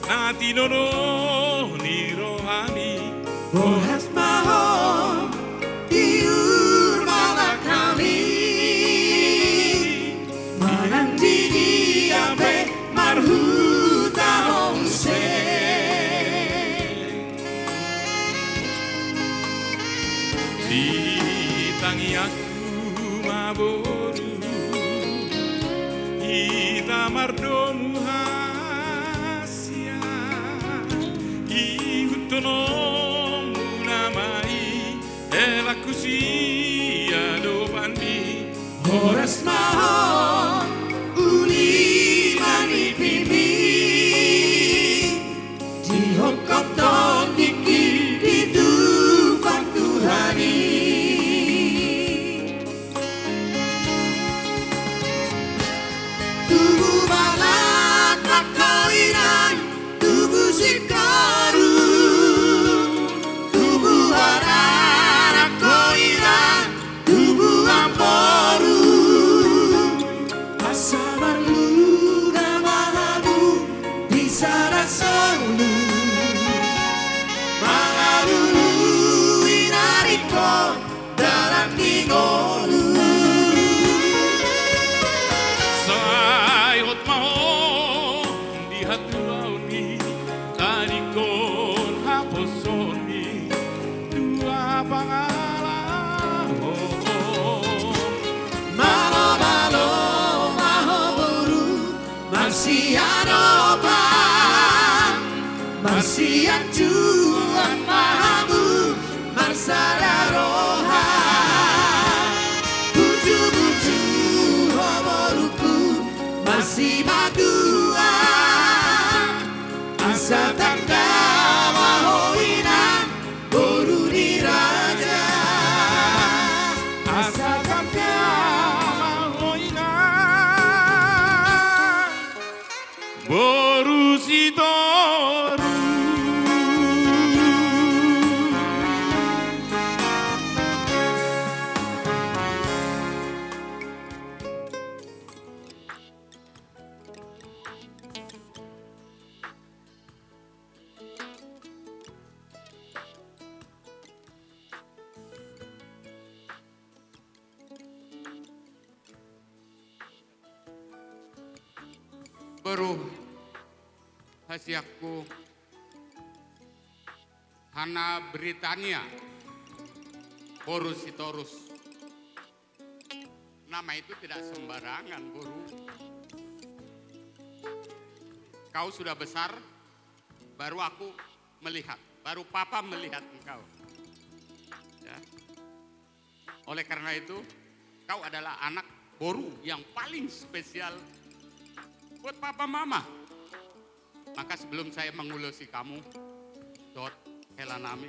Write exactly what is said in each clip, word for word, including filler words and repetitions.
na tinodo ni rohami. Horas ma ho di jumolo hami, manang di dia pe marhuta ho muse. Di tangiangku ma boru, hita mardomu hasia, ihuthononmuna ma i helangku sian adopanmi. Horas ma ho uli manipimi, dihophop tondingki di tupang Tuhan i. Tubu ma laklak ho inang, tubu singkoru, tubu anak ho inang, tubu amangboru. Asa marnida ma hamu di sada solu, mangalului na ringkot dalan ni ngolu. Sai hot ma ho di hatuaon i, tadingkon haposoon i, dua pangalaho. Malomalo ma ho boru, marsiadopan, marsianjuan ma hamu, marsada roha. Bujubuju ho borungku, marsimatua, asa tanda ma ho inang, boru ni raja. Asa tanda ma ho inang, boru Sitorus. Boru hasianku, Hana Britania, boru Sitorus. Nama itu tidak sembarangan, boru. Kau sudah besar, baru aku melihat, baru papa melihat engkau. Ya. Oleh karena itu, kau adalah anak boru yang paling spesial buat papa mama. Maka sebelum saya mengulosi kamu, dohot hela nami,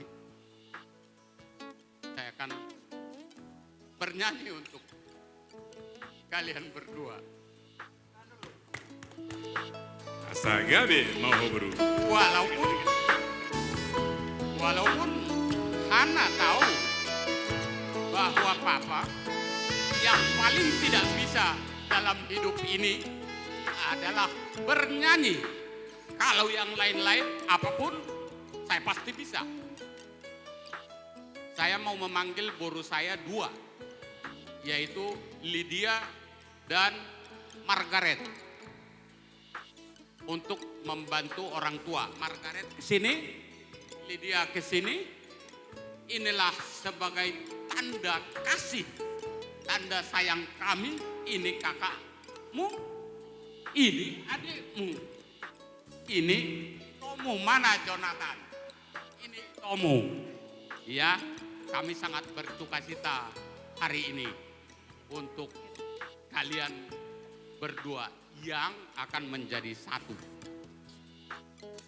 saya akan bernyanyi untuk kalian berdua. Asa gabe ma ho boru. Walaupun, walaupun Hana tahu bahwa papa yang paling tidak bisa dalam hidup ini adalah bernyanyi. Kalau yang lain-lain, apapun, saya pasti bisa. Saya mau memanggil boru saya dua, yaitu Lydia dan Margaret, untuk membantu orang tua. Margaret ke sini, Lydia ke sini. Inilah sebagai tanda kasih, tanda sayang kami. Ini kakakmu, ini adikmu. Ini itomu, mana Jonathan? Ini itomu. Ya, kami sangat berdukacita hari ini untuk kalian berdua yang akan menjadi satu.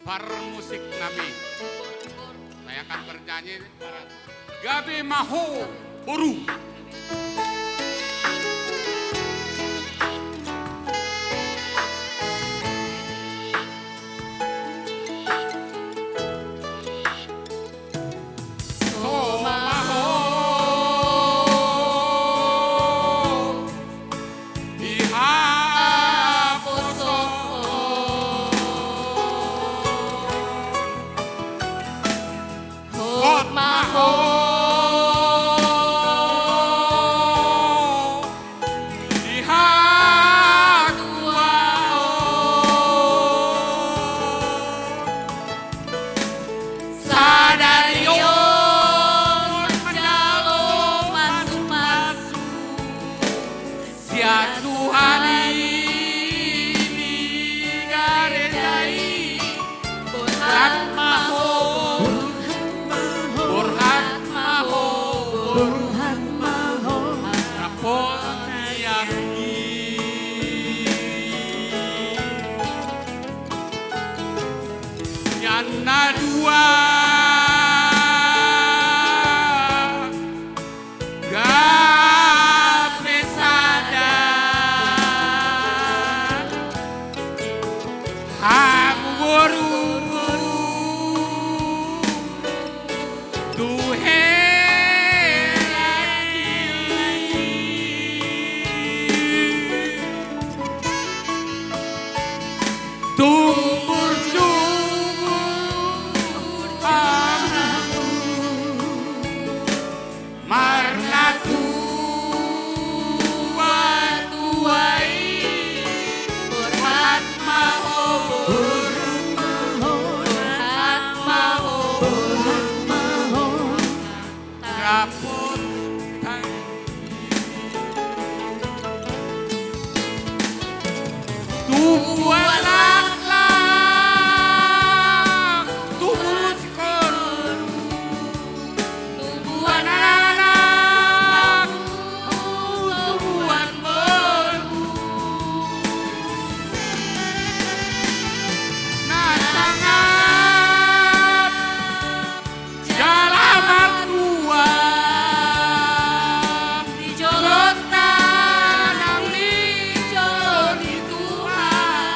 Parmusik nami. Saya akan bernyanyi. Gabe ma ho boru. Na dua gabe sada. Hamu boru tu hela i. Tumbur juhur hamu marnatua-tua i. Borhat ma ho, borhat ma ho, borhat ma ho. Rap. Tubuan anak, tubuan boru. Na sangap jala martua di jolonta nang di jolo ni Tuhan.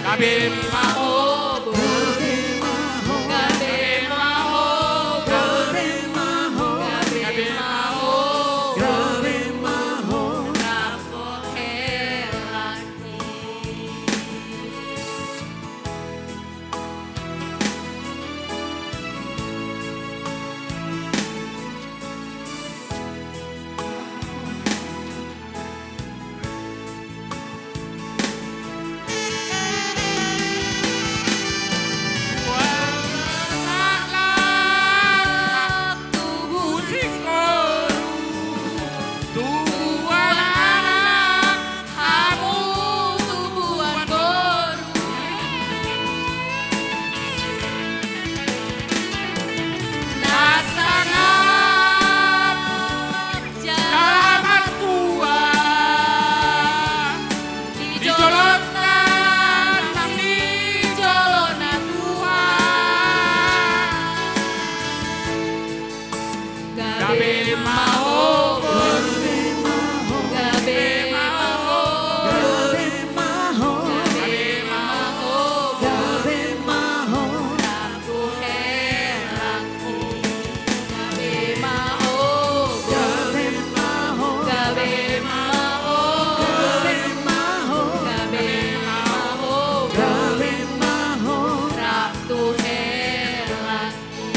Gabe ma ho, gabe ma ho, gabe ma ho, gabe ma ho, gabe ma ho. Tubuan anak, hamu tubuan boru. Na sangap jala martua di jolonta nang di jolo ni Tuhan. Gabe ma ho, gabe ma ho, gabe ma ho, gabe ma ho. Rap tu hela i. Gabe ma ho, gabe ma ho, gabe ma ho, gabe ma ho, gabe ma ho. Rap tu hela i.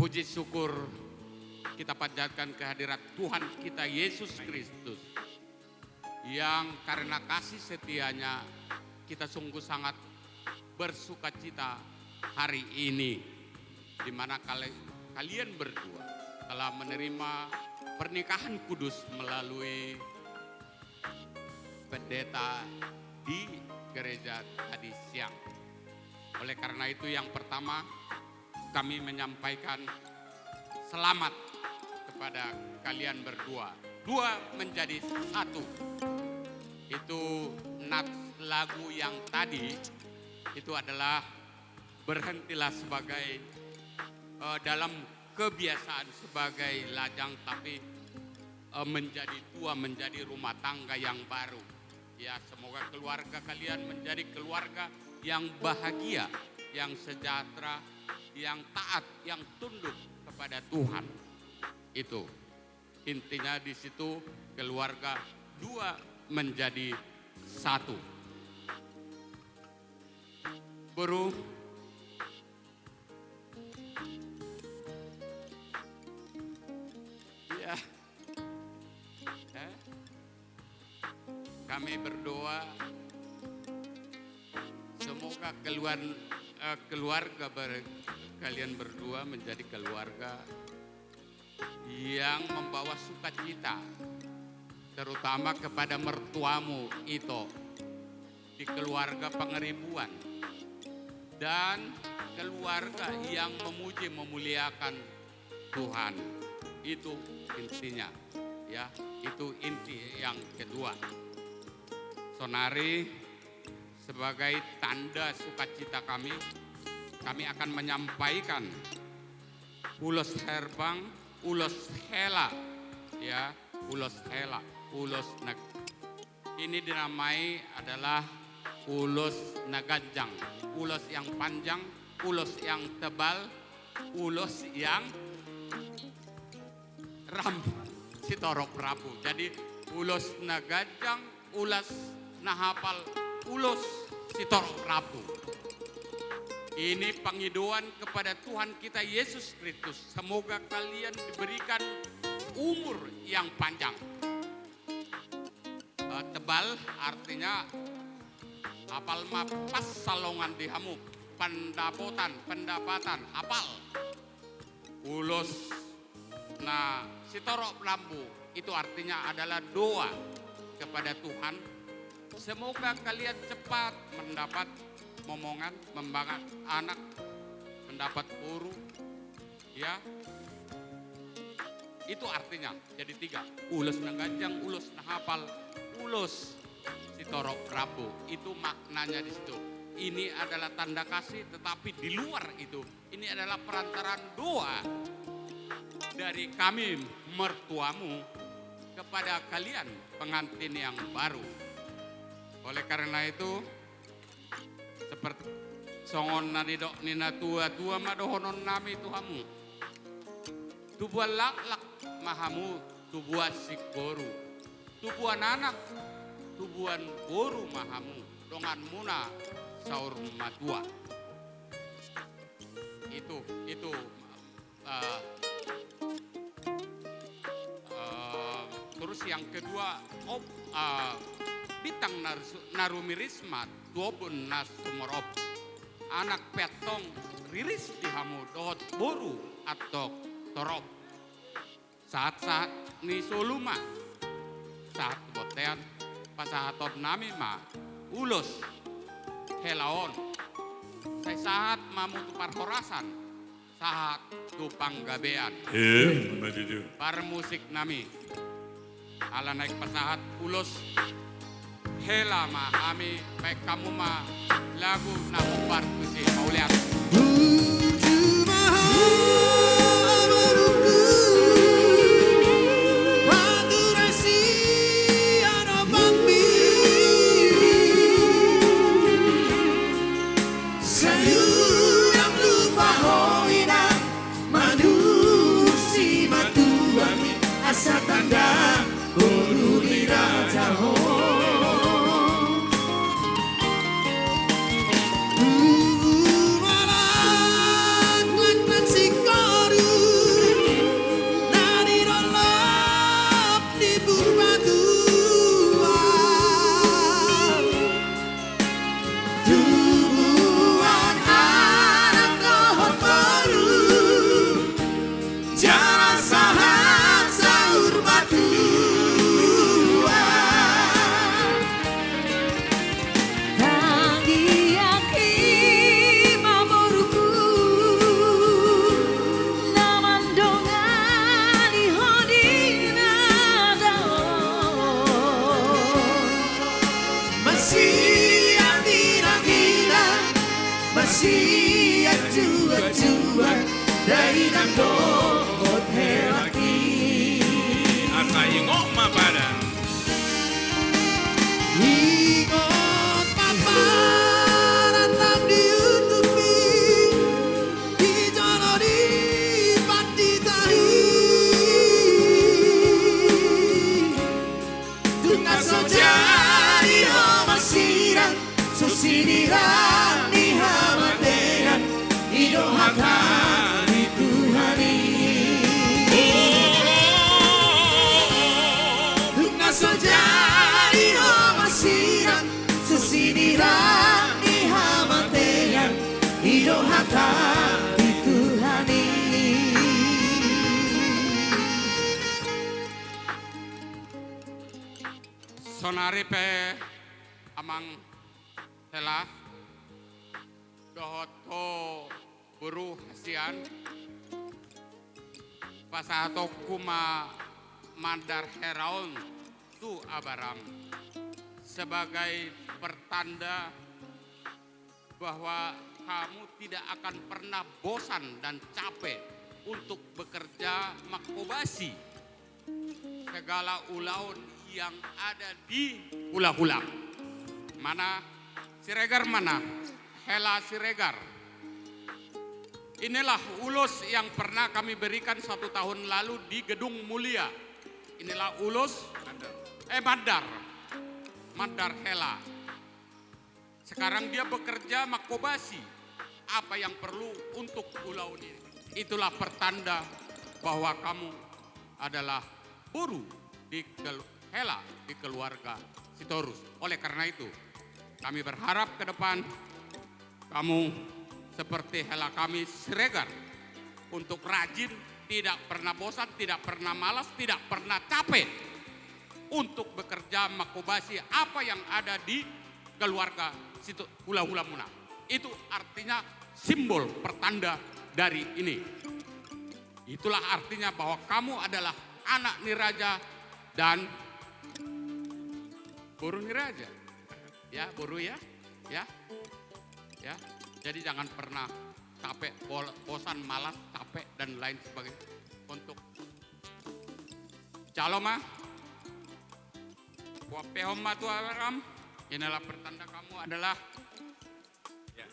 Puji syukur kita panjatkan kehadirat Tuhan kita Yesus Kristus, yang karena kasih setia-Nya kita sungguh sangat bersukacita hari ini, di mana kali-, kalian berdua telah menerima pernikahan kudus melalui pendeta di gereja tadi siang. Oleh karena itu, yang pertama, kami menyampaikan selamat kepada kalian berdua. Dua menjadi satu. Itu nats lagu yang tadi, itu adalah berhentilah sebagai, eh, dalam kebiasaan sebagai lajang, tapi, eh, menjadi tua, menjadi rumah tangga yang baru. Ya, semoga keluarga kalian menjadi keluarga yang bahagia, yang sejahtera, yang taat, yang tunduk kepada Tuhan. Itu intinya, di situ keluarga dua menjadi satu. Boru. Ya. Eh? Kami berdoa, semoga keluar-, eh, keluarga ber-, kalian berdua menjadi keluarga yang membawa sukacita, terutama kepada mertuamu, Ito, di keluarga Pangaribuan, dan keluarga yang memuji memuliakan Tuhan. Itu intinya, ya, itu inti yang kedua. Saonari sebagai tanda sukacita kami, kami akan menyampaikan ulos herbang, ulos hela, ya, ulos hela, ulos neg- Ini dinamai adalah ulos na ganjang, ulos yang panjang, ulos yang tebal, ulos yang ram-, sitorop rambu. Jadi, ulos na ganjang, ulos na hapal, ulos sitorop rambu. Ini pengidoan kepada Tuhan kita Yesus Kristus. Semoga kalian diberikan umur yang panjang. Eh, tebal artinya hapal ma pansalongan di hamu, pandapotan, pendapatan, hapal. Ulos na sitorop rambu itu artinya adalah doa kepada Tuhan. Semoga kalian cepat mendapat momongan, membangat anak, mendapat boru, ya. Itu artinya jadi tiga. Ulos na ganjang, ulos na hapal, ulos sitorop rambu. Itu maknanya di situ. Ini adalah tanda kasih, tetapi di luar itu, ini adalah perantaraan doa dari kami mertuamu kepada kalian pengantin yang baru. Oleh karena itu, seperti songon na nidok ni na tua-tua ma dohonon nami tu hamu. Tubuan laklak ma hamu, tubuan singkoru. Tubuan anak, tubuan boru ma hamu, donganmuna saur matua. Itu, itu, eh, eh, terus yang kedua, op-, eh, bintang na ru-, na rumiris ma tu ombun na sumorop. Anak pe antong riris di hamu dohot boru antong torop. Sahat-sahat ni solu ma. Sahat tu bontean, pasahaton nami ma ulos hela on. Sai sahat ma hamu tu parhorasan, sahat tu panggabean. Emma tutu. Parmusik nami. Ala naeng pasahat ulos hela ma hami, baen hamu ma lagu na hombar tusi, mauliate. Sai unang lupa ho inang, manursi matuami, asa tanda boru ni raja ho. Tubu ma laklak nang singkoru, na nirolop ni Purbatua. Tubuan anak dohot boru, jala sahat saur matua. Tangiang i ma boruku, na mandongani ho di na dao. Masian inang-inang, masian tua-tua, dainang dohot helangki. Asa ingot ma pada. Ingot ma pada nang di ujungmi, di jolo ni pandita i. Tung na so jadi ho marsirang, so sinirang ni hamatean, i do hata ni Tuhan i. Tung na so jadi ho marsirang, so sinirang ni hamatean, i do hata ni Tuhan i. Saonari pe amang hela dohot ho boru hasian, Pasahatonku ma mandar hela on tu Abraham sebagai pertanda bahwa kamu tidak akan pernah bosan dan capek untuk bekerja mangkobasi segala ulaon yang ada di hulahulam. Mana Siregar, mana hela Siregar. Inilah ulos yang pernah kami berikan satu tahun lalu di Gedung Mulia. Inilah ulos, eh, mandar, mandar hela. Sekarang dia bekerja mangkobasi apa yang perlu untuk ulaon ini. Itulah pertanda bahwa kamu adalah boru di kel-, hela di keluarga Sitorus. Oleh karena itu, kami berharap ke depan kamu seperti hela kami Siregar untuk rajin, tidak pernah bosan, tidak pernah malas, tidak pernah capek untuk bekerja mangkobasi apa yang ada di keluarga situ, hulahulamuna. Itu artinya simbol pertanda dari ini. Itulah artinya bahwa kamu adalah anak ni raja dan boru ni raja. Ya, boru ya. Ya. Ya. Jadi jangan pernah capek, bol-, bosan, malas, capek, dan lain sebagainya. Untuk jalo ma, huampehon ma tu Abraham, inilah pertanda kamu adalah, ya.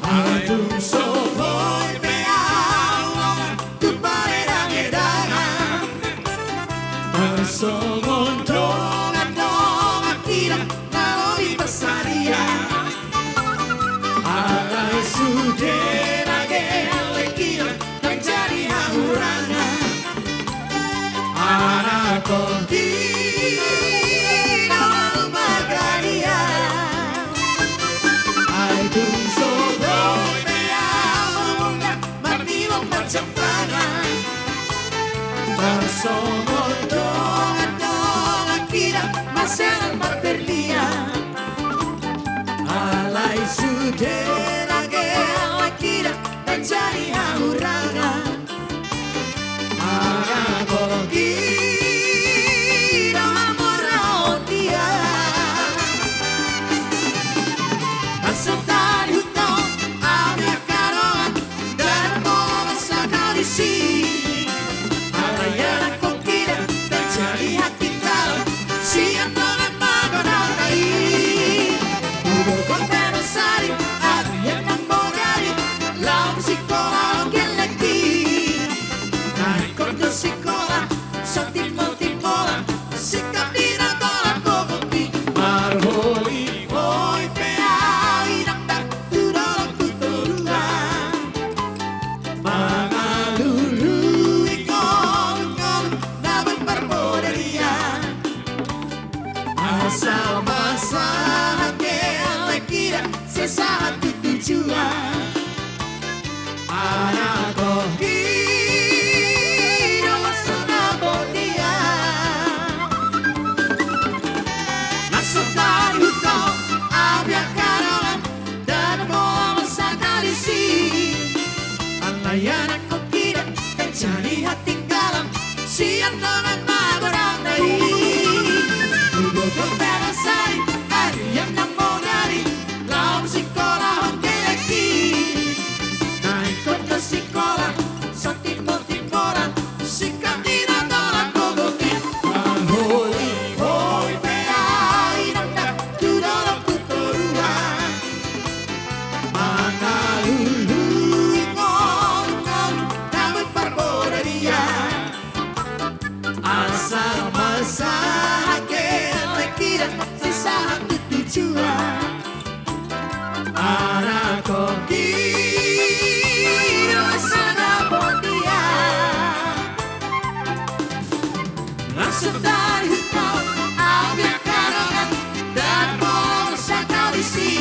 Ai tung so boi pe ahu tu paredangedangan, tarsongon dongandongan hita na lobi parsarian. Alai sude lage lehon hita manjadi hahurangan. Anak on hita laho margadian. Ai tung so boi pe ahu marnilon marjambangan, tarsongon dongandongan hita marsonang marperdian. Alai sude lage lehon hita manjadi hahurangan. Anak on hita laho marnilon dia. Mansai tadi huta on, ahu pe angka dongan, ndada pola masa kali si. Alai anak on hita manjadi hatinggalan sian dongan magodangna i. Huboto pe sari arian nang bonari, laho sikola on gellengki. Na ingkon do sikola, so timbo-timboan, singkat di na tola gogonki. Marholi-holi pe ahu inang, ndang tu dolok tu toruan, mangalului ngolu-ngolu na boi parbodarian. Asa masa hangge lehon hita sai sahat tu tujuan. Anak on hita laho marnilon. Mansai tadi huta on, ahu pe angka dongan, ndada pola masa kali si. Alai anak on hita manjadi hatinggalan sian dongan magodangna i. Huboto pe sari arian nang bonari, laho sikola on gellengki. Na ingkon do sikola, so timbo-timboan, singkat di na tola gogonki. Marholi-holi pe ahu inang, ndang tu dolok tu toruan, mangalului ngolu-ngolu na boi parbodarian. Asa masa hangge lehon hita sai sahat tu tujuan. Anak on hita laho marnilon dia. Mansai tadi huta on, ahu pe angka dongan, ndada pola masa kali si.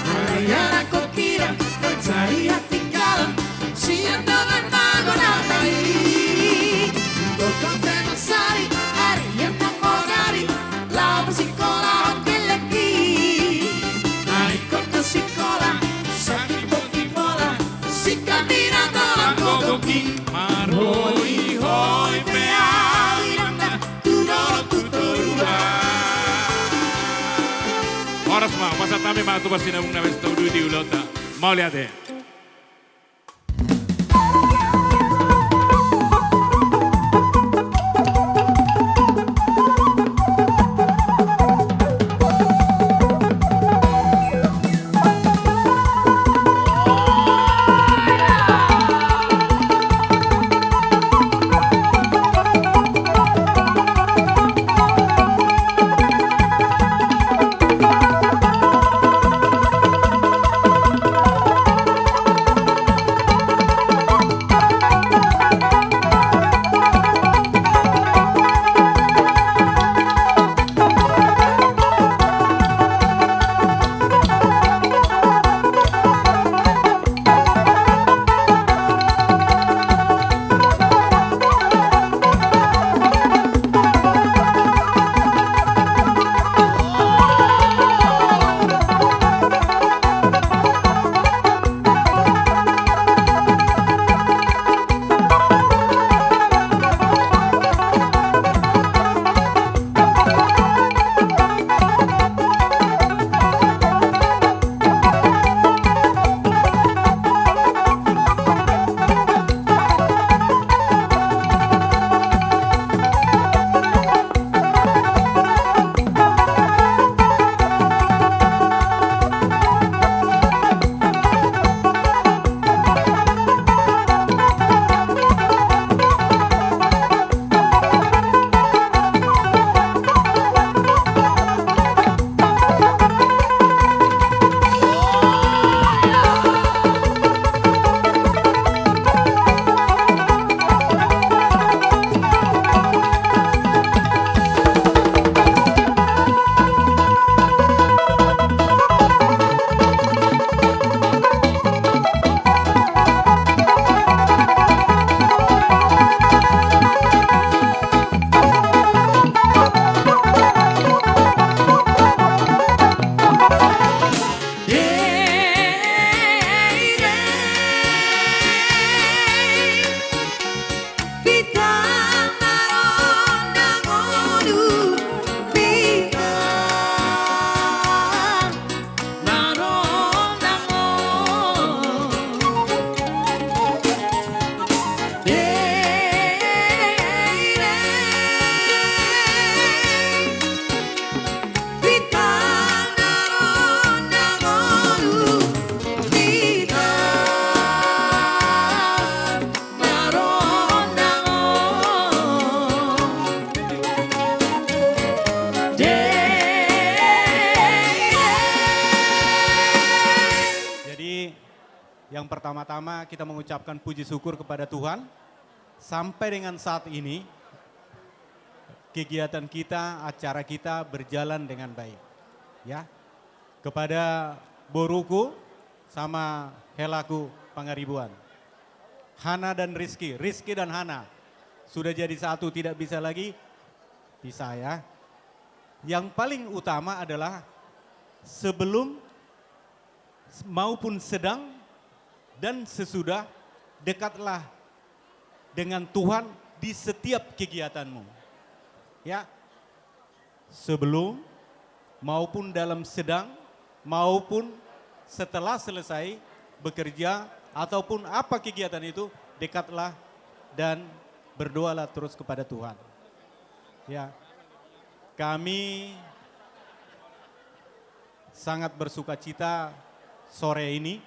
Alai anak on hita manjadi hatinggalan sian dongan magodangna i. Huboto pe sari arian nang bonari, laho sikola on gellengki. Sahat hami ma tu parsinabungan na bahen tu ulaonta. Mauliate. Jadi, yang pertama-tama kita mengucapkan puji syukur kepada Tuhan. Sampai dengan saat ini, kegiatan kita, acara kita berjalan dengan baik. Ya. Kepada boruku sama helaku Pangaribuan. Hana dan Rizky, Rizky dan Hana. Sudah jadi satu, tidak bisa lagi pisah ya. Yang paling utama adalah sebelum maupun sedang dan sesudah, dekatlah dengan Tuhan di setiap kegiatanmu. Ya, sebelum maupun dalam sedang maupun setelah selesai bekerja ataupun apa kegiatan itu, dekatlah dan berdoalah terus kepada Tuhan. Ya, kami sangat bersukacita sore ini,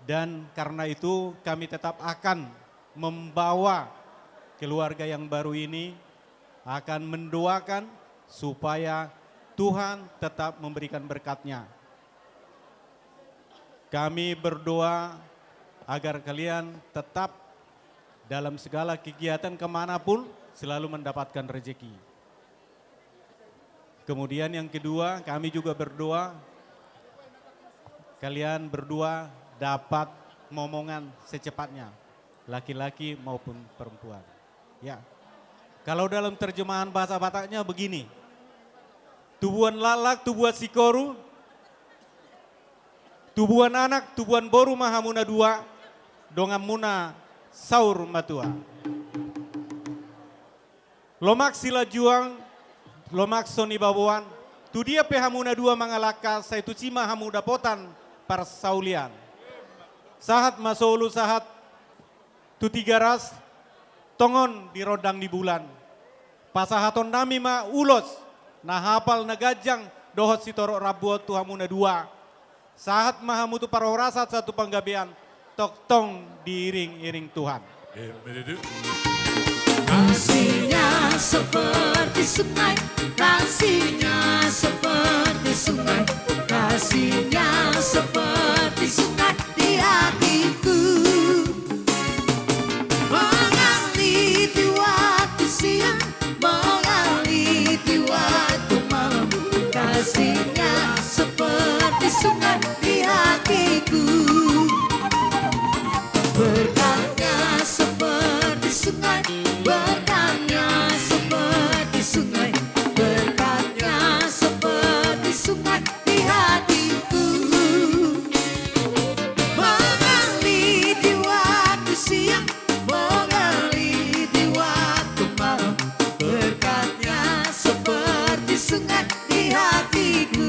dan karena itu kami tetap akan membawa keluarga yang baru ini, akan mendoakan supaya Tuhan tetap memberikan berkat-Nya. Kami berdoa agar kalian tetap dalam segala kegiatan ke mana pun selalu mendapatkan rezeki. Kemudian yang kedua, kami juga berdoa kalian berdua dapat momongan secepatnya, laki-laki maupun perempuan. Ya. Kalau dalam terjemahan bahasa Bataknya begini. Tubuan laklak, tubuan sikoru, tubuan anak, tubuan boru ma hamu na dua, donganmuna saur matua. Lomak silajuang, lomak sonibaboan, Tu dia pe hamu na dua mangalangka, sai tusi ma hamu dapotan parsaulian. Sahat ma solu sahat tu Tigaras, tongon di rondang ni bulan. Pasahatonnami ma ulos na hapal, na ganjang dohot sitorop rambu on tu hamu na dua. Sahat ma hamu tu parhorasan sahat tu panggabean, tongtong diiring-iring Tuhan. Kasihnya seperti sungai, kasihnya seperti sungai, kasihnya seperti sungai di hatiku. Mengalir di waktu siang, mengalir di waktu malam, kasihnya seperti sungai di hatiku. Berkatnya seperti sungai, berkatnya seperti sungai, berkatnya seperti sungai di hatiku. Mengalir di waktu siang, mengalir di waktu malam, berkatnya seperti sungai di hatiku.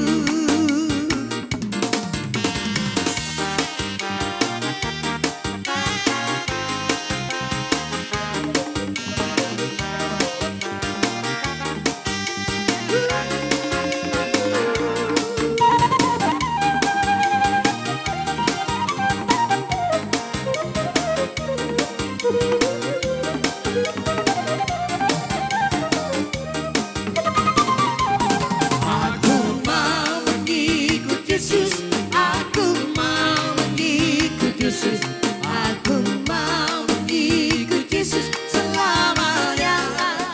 Aku mau mengikut Yesus, aku mau mengikut Yesus, aku mau mengikut Yesus selamanya.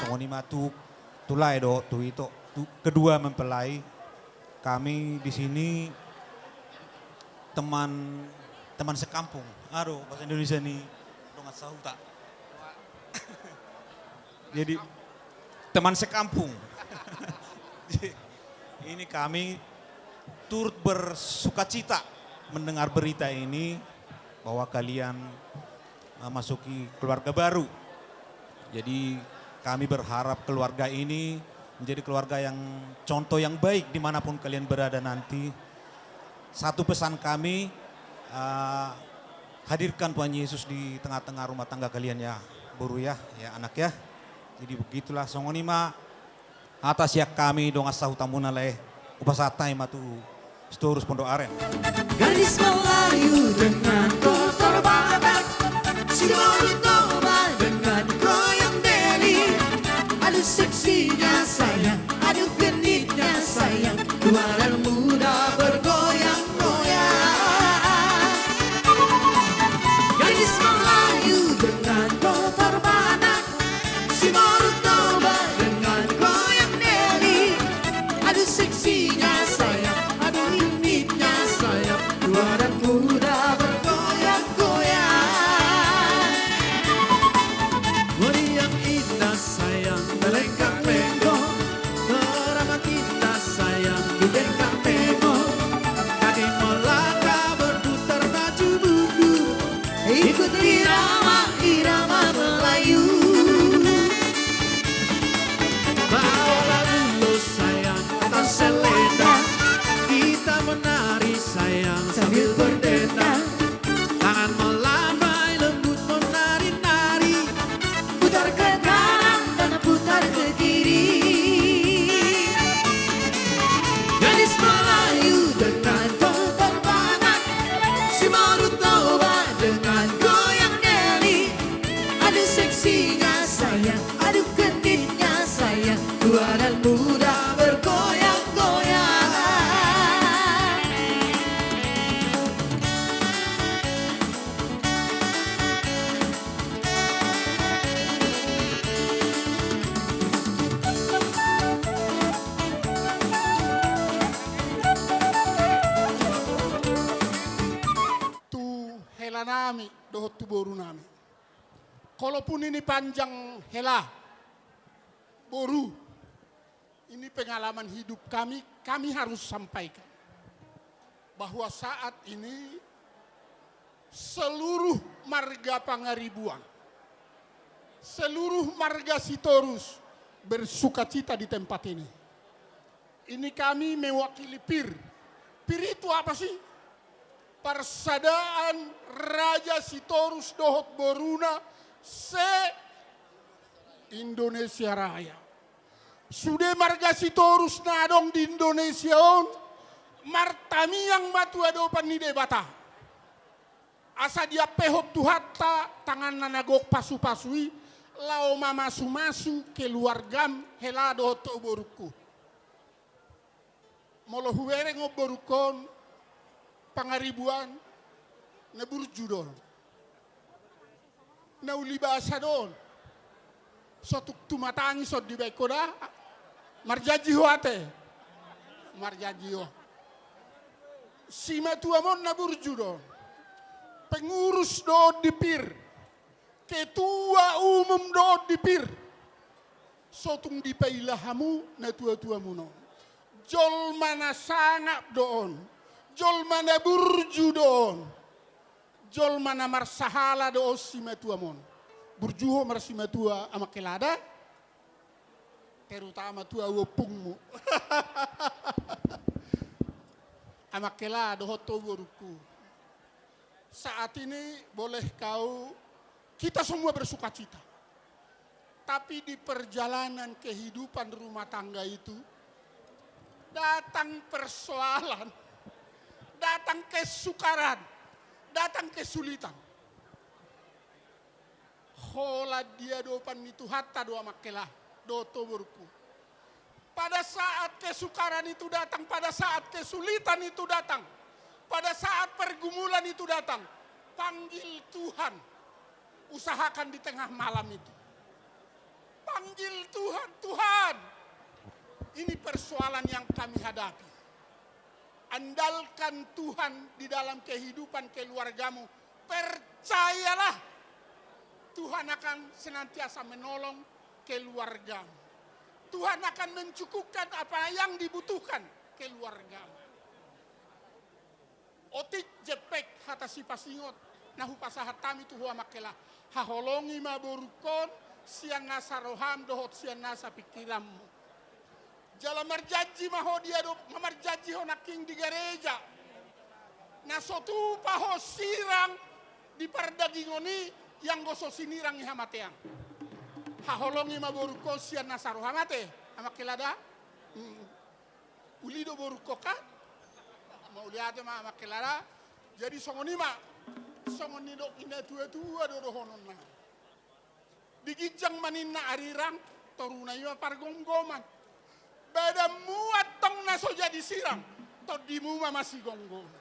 Songon i ma tu, tu lae do, tu ito, tu kedua mempelai. Kami di sini teman, teman sekampung. Aduh, bahasa Indonesia ni dongan sahuta. Jadi, teman sekampung. Ini kami turut bersukacita mendengar berita ini, bahwa kalian memasuki keluarga baru. Jadi, kami berharap keluarga ini menjadi keluarga yang contoh yang baik dimanapun kalian berada nanti. Satu pesan kami, eh, hadirkan Tuhan Yesus di tengah-tengah rumah tangga kalian ya, boru ya, ya anak ya. Jadi begitulah, songon i ma hata sian hami dongan sahutamuna lae, hupasahat hami ma tu Sitorus Pondok Aren. Gadis Melayu dengan kotor badak, si Boru Toba dengan goyang deli. Aduh seksinya sayang, aduh genitnya sayang, dua anak muda bergoyang-goyang. Gadis Melayu dengan kotor badak, si Boru Toba dengan goyang deli. Aduh seksinya sayang, aduh genitnya sayang, dua anak muda bergoyang-goyang. Meriam indah sayang, terlengkar lenggong, teramat indah sayang, dudengkang tengok. Kaki melangkah berputar maju mundur, ikut irama, irama Melayu. Bawalah ulos sayang atau selendang, kita menari sayang sambil berdendang. Tangan melambai lembut menari-nari, putar ke kanan dan putar ke kiri. Gadis Melayu dengan kotor badak, si Boru Toba dengan goyang deli. Aduh seksinya sayang, aduh genitnya sayang, dua anak muda bergoyang-goyang. Tu helanami dohot tu borunami. Kalaupun ini panjang hela, boru, ini pengalaman hidup kami, kami harus sampaikan bahwa saat ini seluruh marga Pangaribuan, seluruh marga Sitorus bersukacita di tempat ini. Ini kami mewakili pir. Pir itu apa sih? Parsadaan Raja Sitorus dohot boruna se-Indonesia Raya. Sude marga Sitorus na adong di Indonesia on, martamiang ma tu adopan ni Debata. Asa diampehon Tuhanta tanganna na gok pasupasu i, laho mamasumasu keluargam, hela dohot ho borungku. Molo hubereng on borungkon, Pangaribuan, na burju do on. Na uli basa do on. So tung tumatangis on dibaen ho da. Marjanji ho ate. Marjanji ho. Simatuam on na burju do on. Pengurus do on di pir. Ketua umum do on di pir. So tung dipaila hamu natuatuamuna on. Jolma na sangap do on. Jolma na burju do on. Jolma na marsahala do on simatuam on. Burju ho marsimatua amang hela da. Terutama tu au ompungmu. Amang hela dohot ho borungku. Saat ini boleh kau, kita semua bersukacita. Tapi di perjalanan kehidupan rumah tangga itu, datang persoalan, datang kesukaran, datang kesulitan. Holan di adopan ni Tuhanta do amang hela, dohot ho borungku. Pada saat kesukaran itu datang, pada saat kesulitan itu datang, pada saat pergumulan itu datang, panggil Tuhan, usahakan di tengah malam itu. Panggil Tuhan, "Tuhan, ini persoalan yang kami hadapi." Andalkan Tuhan di dalam kehidupan keluargamu. Percayalah, Tuhan akan senantiasa menolong keluargamu. Tuhan akan mencukupkan apa yang dibutuhkan keluargamu. Otik jempek hata sipasingot na hupasahat hami tu ho amang hela. Haholongi ma borungkon sian nasa roham dohot sian nasa pingkiranmu. Jala marjanji ma ho di adop, nga marjanji ho nangkin di gareja. Na so tupa ho sirang di pardagingon i, ianggo so sinirang i hamatean. Haholongi ma borungkon sian nasa roham ate, amang hela da. Hmm. Uli do borungkon kan? Mauliate ma amang hela da. Jadi songon i ma, songon nidok ni natuatua do dohononna. Di ginjang ma ninna arirang, toruna i ma pargomgoman. Badanmu antong na so jadi sirang, tondimu ma masigomgoman.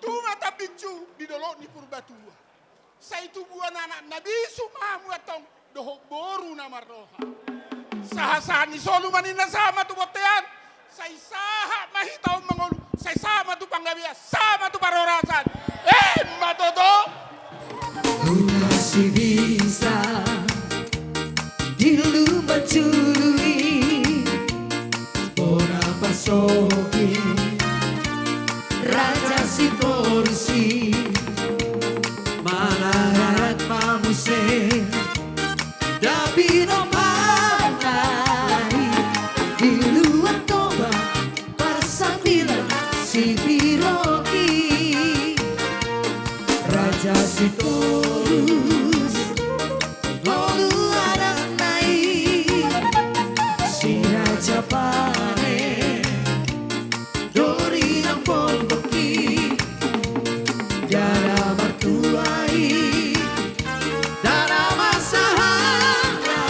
Tu ma tambinsu di dolok ni Purbatua. Sai tubuan anak na bisuk ma hamu antong dohot boru na marroha. Sahatsahat ni solu ma ninna, sahat ma tu bontean, sai sahat ma hita on mangolu, sai sahat ma tu panggabean, sahat ma tu parhorasan. Emma tutu. Muna si bisa di lumban julu i, bona pasoki Raja Sitorus i, mangarat ma muse dapi no manai di luat Toba parsambilan si Piroki. Raja Sitorus ngolu anakna i, si Raja Pane do rinang pondok i, ndada martua i, ndada marsahala.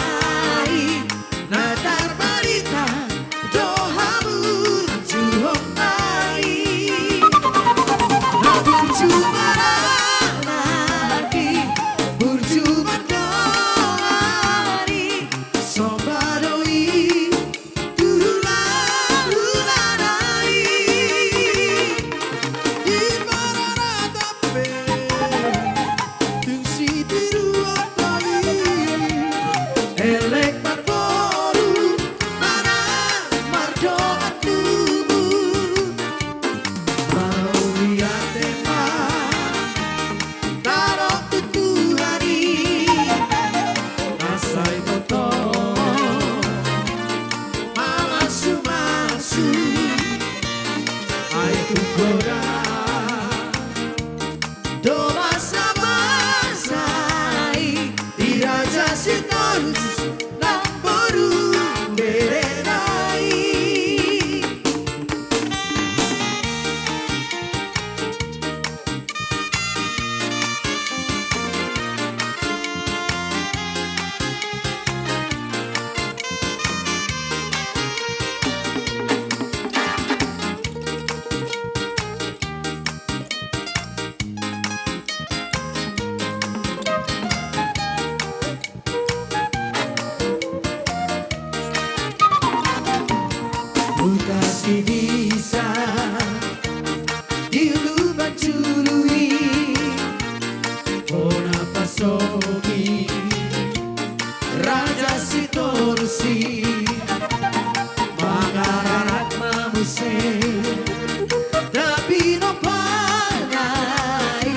Tapi no panai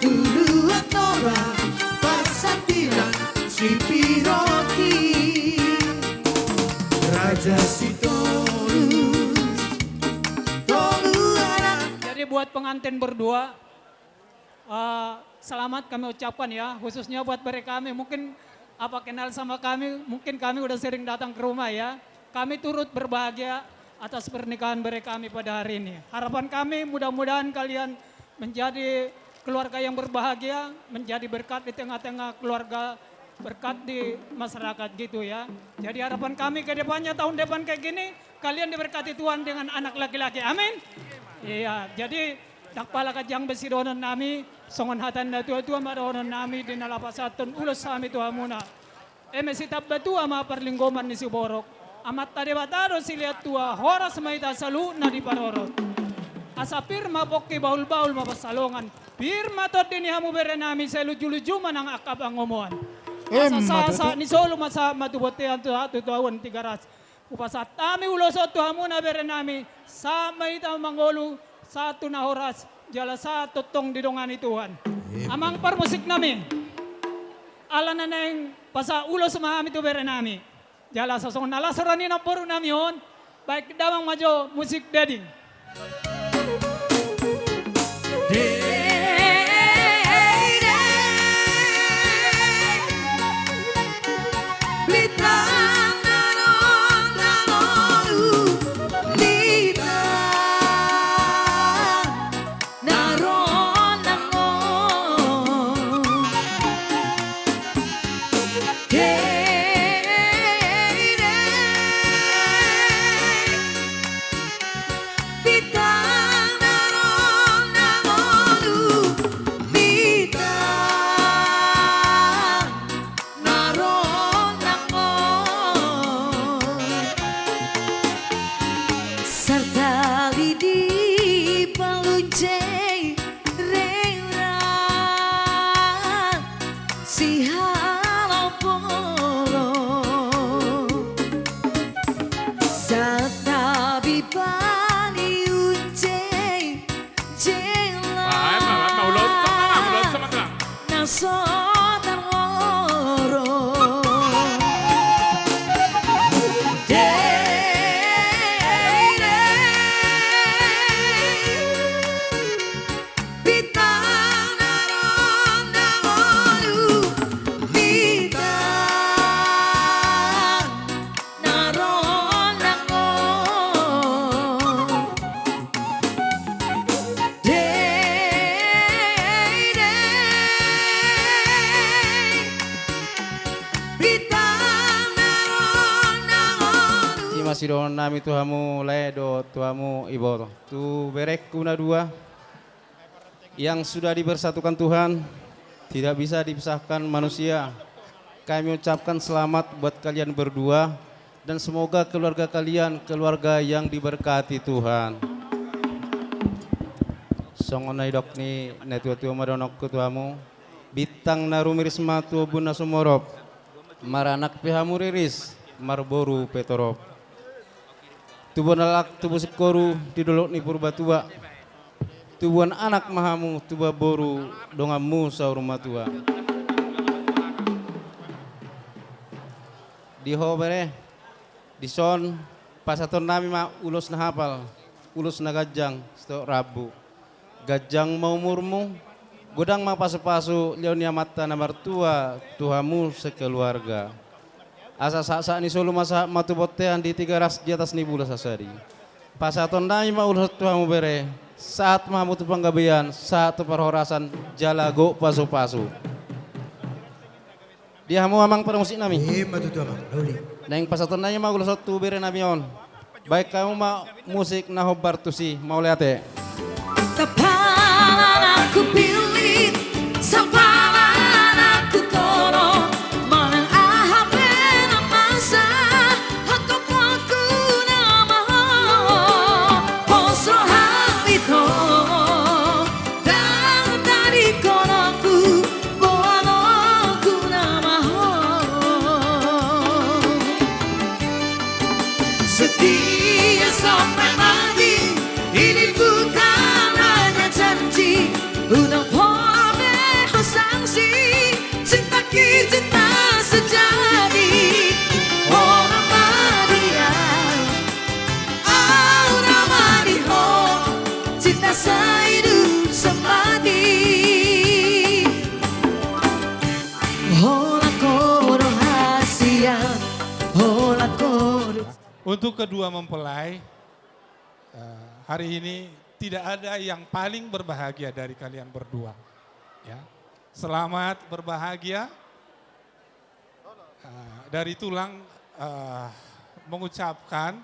tuluan nora pasantilan sipiroki Raja Sitolu tolu anak. Jadi buat pengantin berdua, Eh, selamat kami ucapkan ya, khususnya buat bere kami. Mungkin apa kenal sama kami, mungkin kami udah sering datang ke rumah ya. Kami turut berbahagia atas pernikahan bere kami pada hari ini. Harapan kami mudah-mudahan kalian menjadi keluarga yang berbahagia, menjadi berkat di tengah-tengah keluarga, berkat di masyarakat gitu ya. Jadi harapan kami ke depannya, tahun depan kayak gini, kalian diberkati Tuhan dengan anak laki-laki. Amin. Iya, jadi Ndang pola ganjang be sidohonon nami, songon hata ni na tua-tua ma dohonon nami di na laho pasahathon ulos hami tu hamuna. Eme sitamba tua ma parlinggoman ni siborok. Amanta Debata do silehon tua, horas ma hita saluhutna diparorot. Asa pir ma pongki, bahul-bahul ma pansalongan. Pir ma tondi ni hamu bere nami, sai luju-luju ma nang angka pangomoan. Asa sahat-sahat ni solu ma sahat ma tu bontean, tu sahat tu toruan Tigaras. Hupasahat hami ulos on tu hamuna bere nami, sahat ma hita mangolu, sahat tu na horas, jala sahat tongtong didongani Tuhan. Amang parmusik nami, ala na naeng pasahat ulos ma hami tu bere nami. Jala asa songon na las roha ni namboru nami on, baen damang ma jo musik dading. Bintang na rondang on, bintang na rondang on. Sartali di palunjeng rengrat. Sihala polo. Santabi paniunjeng jela. Wah, emang, emang, ulos sama, ulos sama, Kang. Na so taroro. Dei, dei. Bintang na rondang on, bintang na rondang on. Dei, dei. Bintang na rondang on. I ma sidohonon nami tu hamu lae dohot tu hamu iboto. Tu berengku na dua. Yang sudah dipersatukan Tuhan, tidak bisa dipisahkan manusia. Kami ucapkan selamat buat kalian berdua, dan semoga keluarga kalian keluarga yang diberkati Tuhan. Songon na nidok ni na tua-tua ma dohononku tu hamu, bintang na rumiris ma tu ombun na sumorop, maranak pe hamu riris, marboru pe torop. Tubuan laklak tubu singkoru di dolok ni Purbatua. Tubuan anak ma hamu, tubuan boru donganmu saur matua. Di ho bere, dison pasahaton nami ma ulos na hapal, ulos na ganjang, sahat rambu. Ganjang ma umurmu, godang ma pasu-pasu, lehon ni Amanta na martua tu hamu sekeluarga. Asa sahat-sahat ni solu ma sahat ma tu bontean di Tigaras di atas ni Bulu Sasadi. Pasahaton nami ma ulos on tu hamu bere, sahat ma hamu tu panggabean, sahat tu parhorasan, jala gok pasu-pasu. Di hamu amang parmusik nami. Ima tutu amang, na uli. Naeng pasahaton nami ma ulos on tu bere nami on. Baen hamu ma musik na hombar tusi, mauliate. Sapala na hupillit, sapala na hutono, manang aha pe na masa, hatopanku nama ho, pos rohangku i ho, ndang tadingkononku, boanonku nama ho. Sut Dia songon madi, i limbur tangan na janji, unang pola be ho sangsi, cinta ki cinta sejati. Ho na madi ahu, ahu na madi ho, cinta saidup semati. Holan ho do hasian, holan ho do. Untuk kedua mempelai, eh, hari ini tidak ada yang paling berbahagia dari kalian berdua. Ya. Selamat berbahagia. Eh, dari tulang, eh, mengucapkan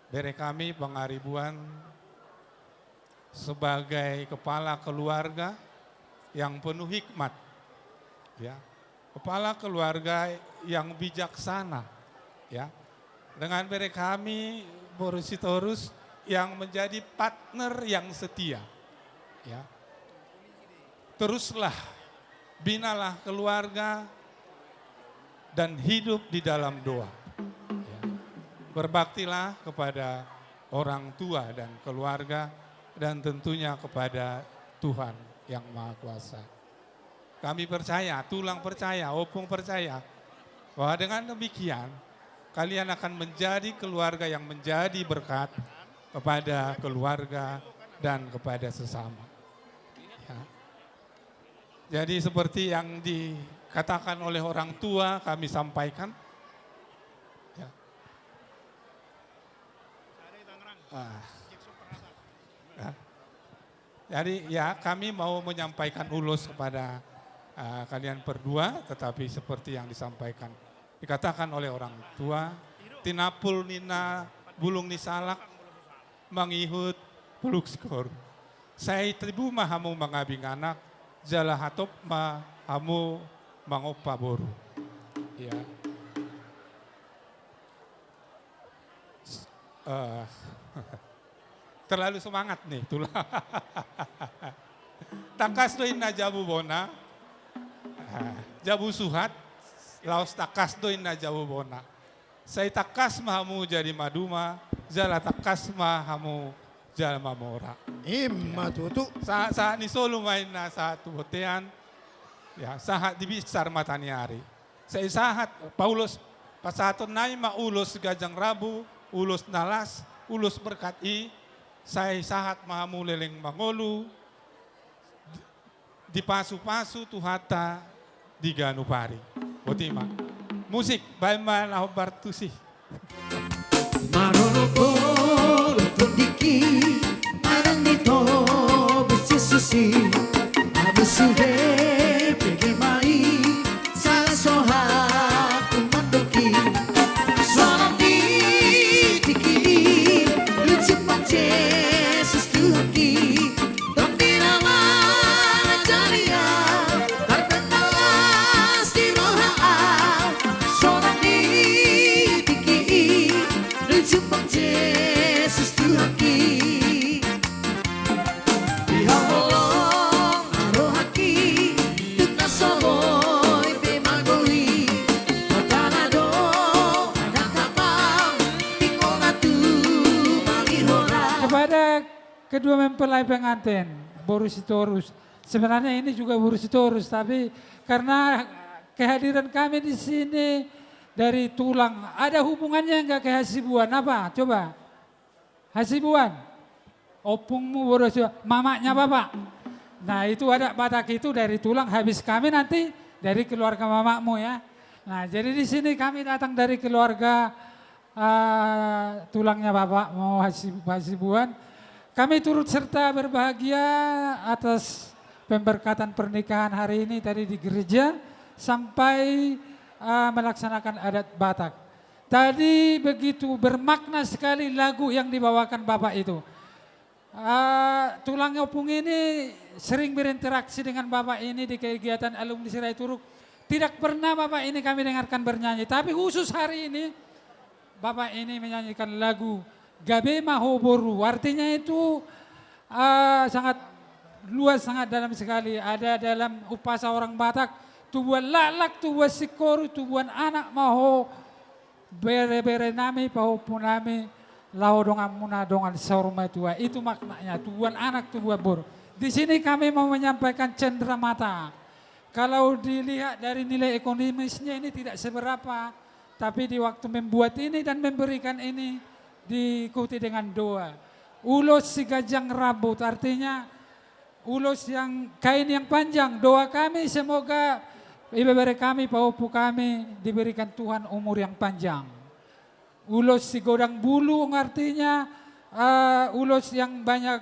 bere kami Pangaribuan sebagai kepala keluarga yang penuh hikmat, ya, kepala keluarga yang bijaksana, ya, dengan bere kami boru Sitorus yang menjadi partner yang setia, ya. Teruslah binalah keluarga dan hidup di dalam doa. Ya. Berbaktilah kepada orang tua dan keluarga, dan tentunya kepada Tuhan yang Maha Kuasa. Kami percaya, tulang percaya, opung percaya, bahwa dengan demikian, kalian akan menjadi keluarga yang menjadi berkat kepada keluarga dan kepada sesama. Ya. Jadi, seperti yang dikatakan oleh orang tua, kami sampaikan. Ya. Ah. Ya. Jadi, ya, kami mau menyampaikan ulos kepada, ah, kalian berdua, tetapi seperti yang disampaikan, dikatakan oleh orang tua, tinapul ninna bulung ni salak, mangihut bulung sikoru. Sai tibu ma hamu mangabing anak, jala hatop ma hamu mangompa boru. Ya. S-, eh, terlalu semangat nih, tulang. Tangkas do inna jabu bona. Ah, jabu suhat, laos tangkas do inna jabu bona. Sai tangkas ma hamu jadi maduma, jala tangkas ma hamu jalma mora. Ima tutu. Sa-, sahat ni solu ma inna sahat tu bontean. Ya, sahat di binsar mata ni ari. Sai sahat, paulos, pasahaton nami ma ulos ganjang rambu, ulos na las, ulos berkat i, sai sahat ma hamu leleng mangolu, dipasupasu Tuhanta di ganup ari. Boti ma. Musik, baen ma na hombar tusi. Marolopolop tondingki, manang ditobus Jesus i, abu sude pege ma i, sala soha ku mandok i, sonang di tingki i, lucu ma Jesus Tuhanki. Tondina ma na jadi au, tarpangalaho di roha au, sonang di tingki i, lucu ma Jesus Tuhanki. Dihaholongi rohangki, tung na so boi pe magoli, hatana do, hatana do, di kona tu mangihora. Kepada kedua mempelai pengantin, boru Sitorus. Sebenarnya ini juga boru Sitorus, tapi karena kehadiran kami di sini dari tulang, ada hubungannya nggak ke Hasibuan? Apa? Coba. Hasibuan. Opungmu boru Hasibuan. Mamaknya bapak. Nah, itu adat Batak itu dari tulang, habis kami nanti dari keluarga mamakmu ya. Nah, jadi di sini kami datang dari keluarga ah, tulangnya Bapak mau Hasi-, Hasibuan. Kami turut serta berbahagia atas pemberkatan pernikahan hari ini tadi di gereja sampai, ah, melaksanakan adat Batak. Tadi begitu bermakna sekali lagu yang dibawakan Bapak itu. Ah, tulang opung ini sering berinteraksi dengan Bapak ini di kegiatan alumni Sirait Uruk. Tidak pernah Bapak ini kami dengarkan bernyanyi, tapi khusus hari ini Bapak ini menyanyikan lagu Gabe Ma Ho Boru. Artinya itu, ah, sangat luas, sangat dalam sekali. Ada dalam umpasa orang Batak, tubuan laklak, tubuan singkoru, tubuan anak ma ho Bere-bere nami, pahompu nami, laho donganmuna dongan saur matua. Itu maknanya, tubuan anak, tubuan boru. Di sini kami mau menyampaikan cenderamata. Kalau dilihat dari nilai ekonomisnya, ini tidak seberapa, tapi di waktu membuat ini dan memberikan ini diikuti dengan doa. Ulos siganjang rambut, artinya ulos yang, kain yang panjang. Doa kami semoga ibebere kami, pahompu kami, diberikan Tuhan umur yang panjang. Ulos sigodang bulu, artinya, eh, ulos yang banyak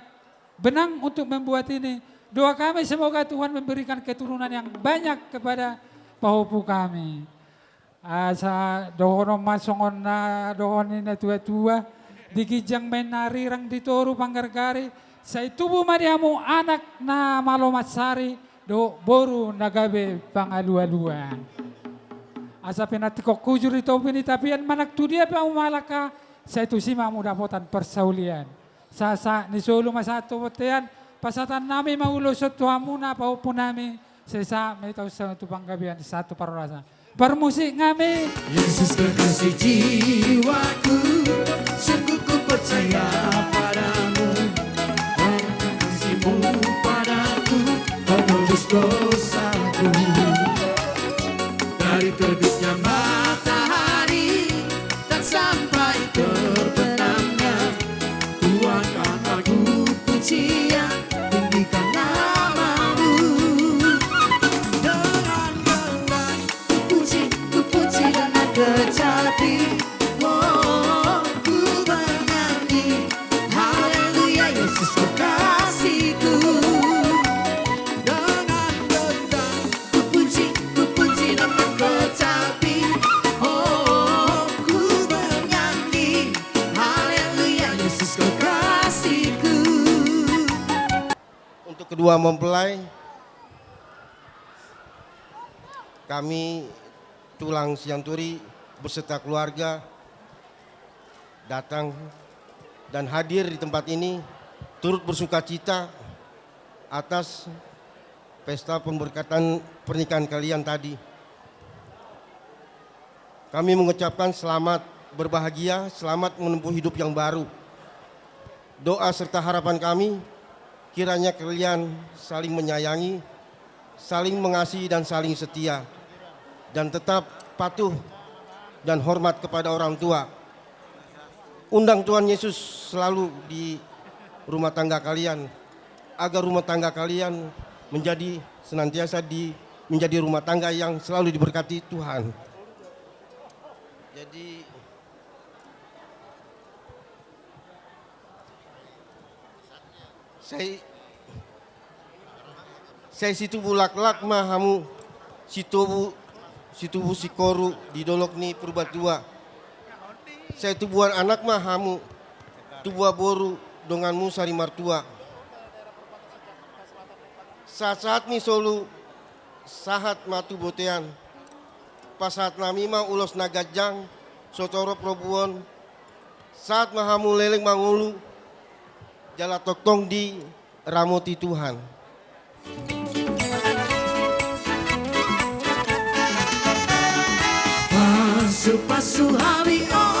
benang untuk membuat ini. Doa kami semoga Tuhan memberikan keturunan yang banyak kepada pahompu kami. Asa dohonon ma songon na dohon ni na tua-tua, di ginjang ma inna arirang, di toru panggargari, sai tubu ma di hamu anak na malo mansari, dohot boru na gabe pangalualuan. Asa pinantikhon hujur di topi ni tapian, manang tu dia pe hamu mangalangka, sai tusi ma hamu dapotan parsaulian. Sahat-sahat ni solu ma sahat tu bontean, pasahatonnami ma ulos on tu hamuna pahompu nami, sai sahat ma hita tu panggabean, sahat tu parhorasan. Parmusik nami. Yesus kekasih jiwaku, sungguh ku percaya padamu, kasihmu padaku menebus dosaku. Dari terbitnya matahari dan sampai terbenamnya, Tuhan, angkat pujian, tinggikan nama-Mu. Dengan dendang ku puji, ku puji dengan kecapi. Oh, ku bernyanyi, haleluya, Yesus kekasihku. Dengan dendang ku puji, ku puji dengan kecapi. Oh, ku bernyanyi, haleluya, Yesus kekasihku. Untuk kedua mempelai, kami tulang Sianturi beserta keluarga datang dan hadir di tempat ini turut bersukacita atas pesta pemberkatan pernikahan kalian tadi. Kami mengucapkan selamat berbahagia, selamat menempuh hidup yang baru. Doa serta harapan kami, kiranya kalian saling menyayangi, saling mengasihi, dan saling setia, dan tetap patuh dan hormat kepada orang tua. Undang Tuhan Yesus selalu di rumah tangga kalian, agar rumah tangga kalian menjadi senantiasa di, menjadi rumah tangga yang selalu diberkati Tuhan. Jadi, sai, sai situbu laklak ma hamu, situbu, situbu singkoru di dolok ni Purbatua. Sai tubuan anak ma hamu, tubuan boru donganmu sari martua. Sahat-sahat ni solu, sahat ma tu bontean. Pasahatnami ma ulos na ganjang, so torop robuon. Sahat ma hamu leleng mangolu, jala tongtong diramoti Tuhan. Pasu-pasu hami, o